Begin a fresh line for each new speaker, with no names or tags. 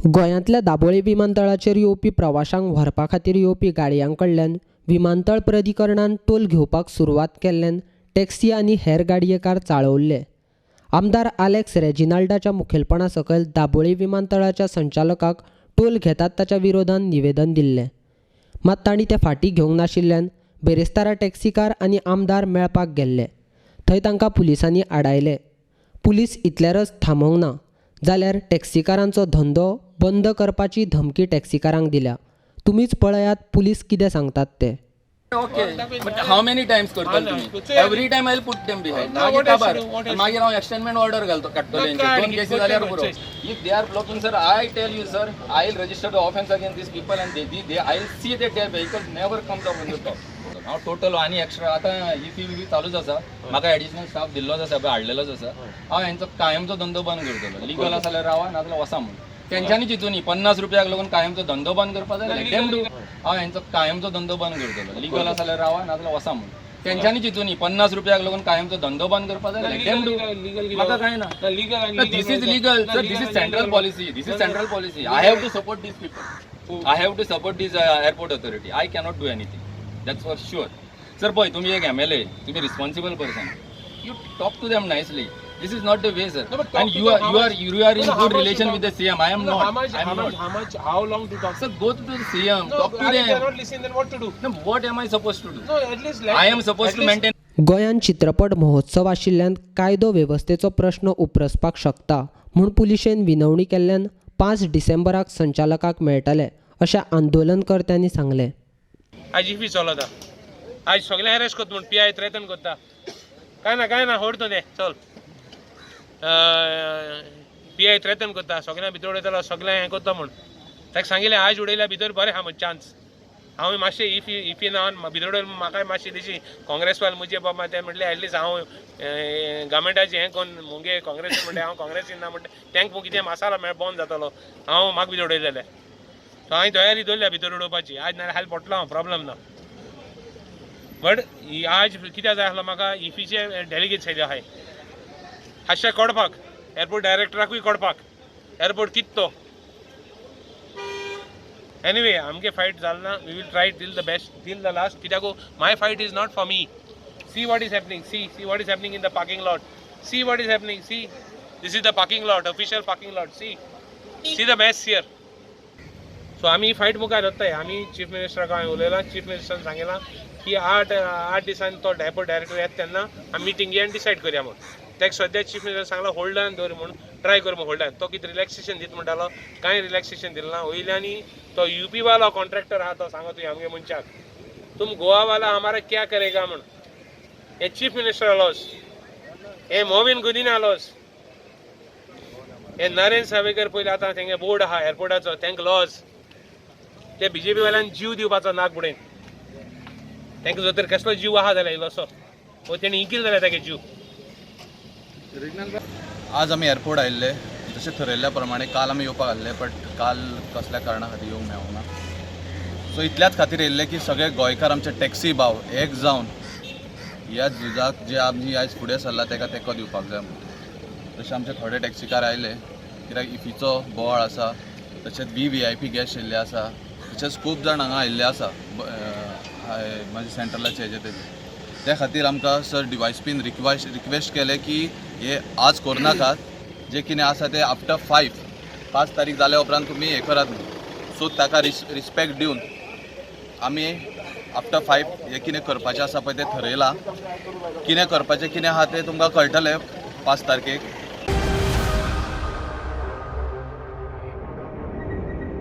गोंयांतल्या दाबोळी विमानतळाचेर येवपी प्रवाशांक व्हरपा खातीर येवपी गाडयां कडल्यान विमानतळ प्राधिकरणान टोल घेवपाक सुरवात केल्ल्यान टॅक्सी आनी हेर गाडयेकार चाळवल्ले. आमदार आलेक्स रेजिनाल्डाच्या मुखेलपणा सकयल दाबोळी विमानतळाच्या संचालकाक टोल घेतात ताच्या विरोधान निवेदन दिल्लें. मात तांणी तें फाटीं घेवंक नाशिल्ल्यान बेरेस्तारा टॅक्सीकार आनी आमदार मेळपाक गेल्ले. थंय तांकां पुलिसांनी आडायले. पुलीस इतल्यारच थांबोंक ना जाल्यार टॅक्सीकारांचो धंदो बंद करपाची धमकी टॅक्सीकारांक दिल्या. तुमीच पळयात पुलीस कितें सांगतात ते.
Okay, but how many times करतले तुम्ही? Every time I put them behind. मागीर काबार, मागीर हांव एक्सटेंडमेंट ऑर्डर घालतो, काडटलो हेंचेर. दोन केसी जाल्यार पुरो. If they are blocking, sir, I tell you, sir, I will register the offence against these people and they I will see that their vehicle never comes up on the top. हांव total आनी extra आतां इफी बी चालूच आसा. म्हाका additional staff दिल्लोच आसा, पळय हाडलेलोच आसा. हांव हेंचो कायमचो धंदो बंद करतलो. लिगल आसा जाल्यार रावा, नाजाल्यार वसा म्हूण. तेंच्यांनी चिंतूनी 50 रुपयाक लागून कायमचो धंदो बंद करपा जाय, let them do. हांव हेंचो कायमचो धंदो बंद करतलो. लिगल आसा जाल्यार रावा, नाजाल्यार वसा म्हूण. तेंच्यांनी चिंतूनी 50 रुपयाक लागून कायमचो धंदो बंद करपा जाय, let them do. म्हाका कांय ना. This is legal, sir. This is central policy. This is central policy. I have to support these people. I have to support this airport authority. I cannot do anything, that's for sure, sir. पळय, तुमी एक MLA, तुमी responsible person. You talk to them nicely. This is not the way, sir.
No, but talk
and
to
you
them
are
how
you are
much-
you are in
No, how
good
much
relation
to
with the CM. I am
No,
not.
how much,
I am
how much,
not.
how much, how long to talk?
Sir, go to the CM.
No,
talk to
if they are
them.
Not listening, then what to do?
No, what am I supposed to do?
No, at least let.
I am supposed
at
to
least-
maintain
गोंयांत चित्रपट महोत्सव आशिल्ल्यान कायदो वेवस्थेचो प्रश्न उप्रासपाक शकता म्हूण पुलिशेन विनवणी केल्ल्यान 5 डिसेंबराक संचालकाक मेळटले अशें आंदोलनकर्त्यांनी सांगलें.
आयज इफी चलता. आयज सगळे अरेस्ट करता म्हूण पीआय थ्रेटन करता. काय ना, काय ना, होड तो ते चल. पीआय थ्रेटन करता, सगळ्यां भितर उडयतलो, सगळें हें करता म्हूण. ताका सांगिल्लें, आयज उडयल्या भितर बरें आहा म्हूण चान्स. हांव मातशें इफी इफी नांवान भितर उडयलें. म्हाकाय मातशें दिशी काँग्रेसवाले मुजे बाबा. ते म्हटलें, एटलीस्ट हांव गव्हर्मेंटाचें हें कोन्न मुगे काँग्रेस म्हणटा, हांव काँग्रेसीन ना म्हणटा. तांकां कितें मसाला मेळ बंद जातलो हांव म्हाका भितर उडयलें जाल्यार. सो हांवें तयारी दवरल्या भितर उडोवपाची. आज नाल्यार हाल पडटलो हांव, प्रॉब्लम ना. बट आज कित्याक जाय आसलो म्हाका? इफीचे डेलिगेट्स आयले आहाय हातशें कडपाक, एअरपोर्ट डायरेक्टराकूय कडपाक, एअरपोर्ट कित तो. एनिवे, आमगे फायट जाल ना. We will try till the best, till the last. कित्याक my fight is not for me. See what is happening. See, see what is happening in the parking lot. See what is happening. See, this is the parking lot, official parking lot. See, see the mess here. So आमी fight मुखार व्हरताय. आमी chief मिनिस्टराक हांवें उलयलां. Chief मिनिस्टरान सांगिलां की 8 8 दिसांनी तो airport director येता तेन्ना आमी मिटींग घेया आनी डिसायड करया म्हूण. ताका सद्या चीफ मिनिस्टर सांगलां होल्डान दवर म्हूण, ट्राय कर म्हूण होल्डान. तो कितें रिलॅक्सेशन दिता म्हणटालो, कांय रिलॅक्सेशन दिलें ना. वयल्यान तो युपी वालो कॉन्ट्रॅक्टर आहा, तो सांगता तुवें आमगे मनशाक, तुम गोवा वाला हमारा क्या करेगा म्हूण. हे चीफ मिनिस्टर लॉस, हे मोविन गुदिन्हा लॉस, हे नरेंद्र सावेकर पयलीं आतां तेंगे बोर्ड आहा एअरपोर्टाचो, तांकां लॉस. ते बीजेपी वाल्यान जीव दिवपाचो नाक बुडयन तांकां. जर तर कसलो जीव आहा जाल्यार इल्लोसो वो तेणी इकील जाल्यार तागे जीव.
आज आमी एअरपोर्ट आयिल्ले जशें थरयल्ल्या प्रमाणे. काल आमी येवपाक आसले, बट काल कसल्या कारणा खातीर येवंक मेळूंक ना. सो इतल्याच खातीर येयल्ले की सगळे गोंयकार, आमचे टॅक्सी भाव एक जावन ह्या झुजाक जे आमी आयज फुडें सरला ताका तेंको दिवपाक जाय म्हणून. तशें आमचे थोडे टॅक्सीकार आयले कित्याक इफीचो बोवाळ आसा, तशेंच व्हीव्हीआयपी गॅस्ट येयल्ले आसा, तशेंच खूब जाण हांगा आयिल्ले आसा मागीर सेंट्रलाचे हेजे तेजे. त्या खातीर आमकां सर डिवायसपीन रिक्वेस्ट केलें की हे आज करनाकात, जे कितें आसा ते आफ्टर 5, 5 तारीख जाल्या उपरांत तुमी हें करात म्हणून. सो ताका रिस्पेक्ट दिवन आमी आफ्टर 5 हें कितें करपाचें आसा पळय तें थरयलां. कितें करपाचें, कितें आहा तें तुमकां कळटलें 5 तारखेक.